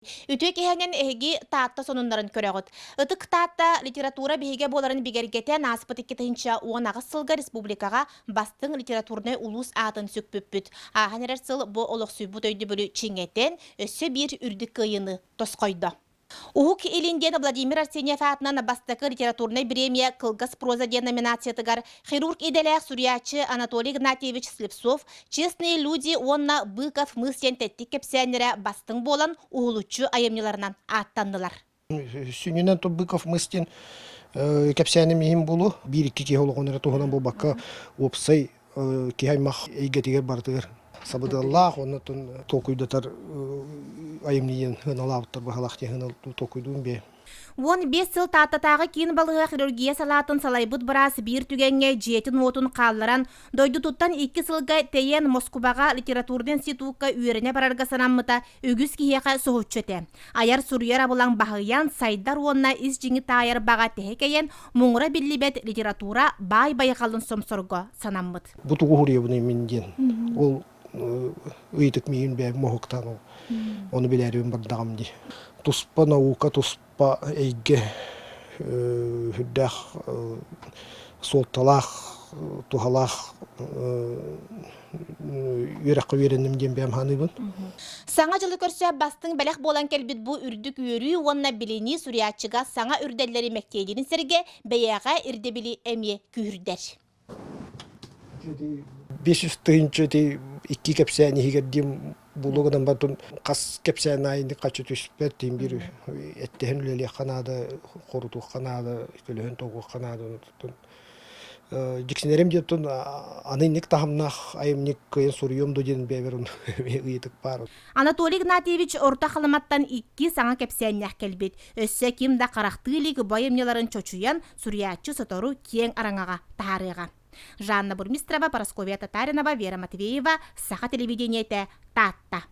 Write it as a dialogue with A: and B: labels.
A: Үтүө киэһэнэн эһиги Таатта сонуннарын көрөҕүт. Ытык Таатта литература биһигэ буоларын бигэргэтэн ааспыт 2018 сылга республикаҕа бастыҥ литературнай улуус аатын сүкпүппүт. Ааһан эрэр сыл бу олохсуйбут өйдөбүлү чиҥэтэн, өссө биир үрдүк кыайыыны тосхойдо. Уһук Илин диэн Владимир Арсеньев аатынан бастакы литературнай бириэмийэ «Кылгас проза» диэн номинациятыгар хирург идэлээх суруйааччы Анатолий Игнатьевич Слепцов «Честные люди» уонна «Быков мыс» диэн тэттик кэпсээннэрэ бастыҥ буолан уһулуччу айымньыларынан ааттаннылар.
B: Сүнньүнэн то Быков мыс диэн кэпсээним иһин буолуо. Биир-икки киһи олоҕун эрэ туһунан буолбакка, уопсай киһи аймах эйгэтигэр барытыгар сабыдыаллаах уонна толкуйдатар айымньы сыаналаабыттар быһалаах диэн толкуйдуун бэйэм.
A: 15 сыл Тааттатааҕы киин балыыһа хирургия салаатын салайбыт быраас биир түгэҥҥэ дьиэтин-уотун хаалларан, дойдутуттан икки сылга тэйэн Москубаҕа литературнай институкка үөрэнэ барарга санаммыта үгүс киһиэхэ соһуччу этэ. Айар-суруйар абылаҥ баһыйан, сайдар уонна ис дьиҥи таайар баҕа тэһэ кэйэн, муҥура биллибэт литература баай байҕалын сомсорго санаммыт.
B: Бу тугу суруйабыный мин диэн. Ол ыйытык миигин бэйэм моһуктаан ол ону билээрибин бардаҕым дии. Туспа наука, туспа эйгэ сүрдээх суолталаах, туһалаах үөрэххэ үөрэнним диэн бэйэм саныыбын.
A: Саҥа дьылы көрсө бастыҥ бэлэх буолан кэлбит бу үрдүк үөрүү уонна билинии суруйааччыга саҥа үрдэллэри мэктиэлиирин сэргэ бэйэҕэ ирдэбили эмиэ күүһүрдэр.
B: 500 тыһыынча ити икки кэпсээн иһигэр диэн буолуо гынан баран хас кэпсээн аайы хаччы түспэт тиин биир эттэһэн үлэлиэххэ наада, хорутуохха наада, көлөһөн тоҕуохха наада. Дьиксинэрим диэн аны инник таһымнаах айымньы кыайан суруйуом дуо диэн бэйэбэр ыйытык баар.
A: Анатолий Игнатьевич Орто Халыматтан икки саҥа кэпсээннээх кэлбит. Өссө ким да харахтыы илик бу айымньыларын чочуйан, суруйааччы сотору киэҥ араҥаҕа таһаарыаҕа. Жанна Бурмистрова, Парасковья Татаринова, Вера Матвеева, Саха телевидениетэ, Таатта.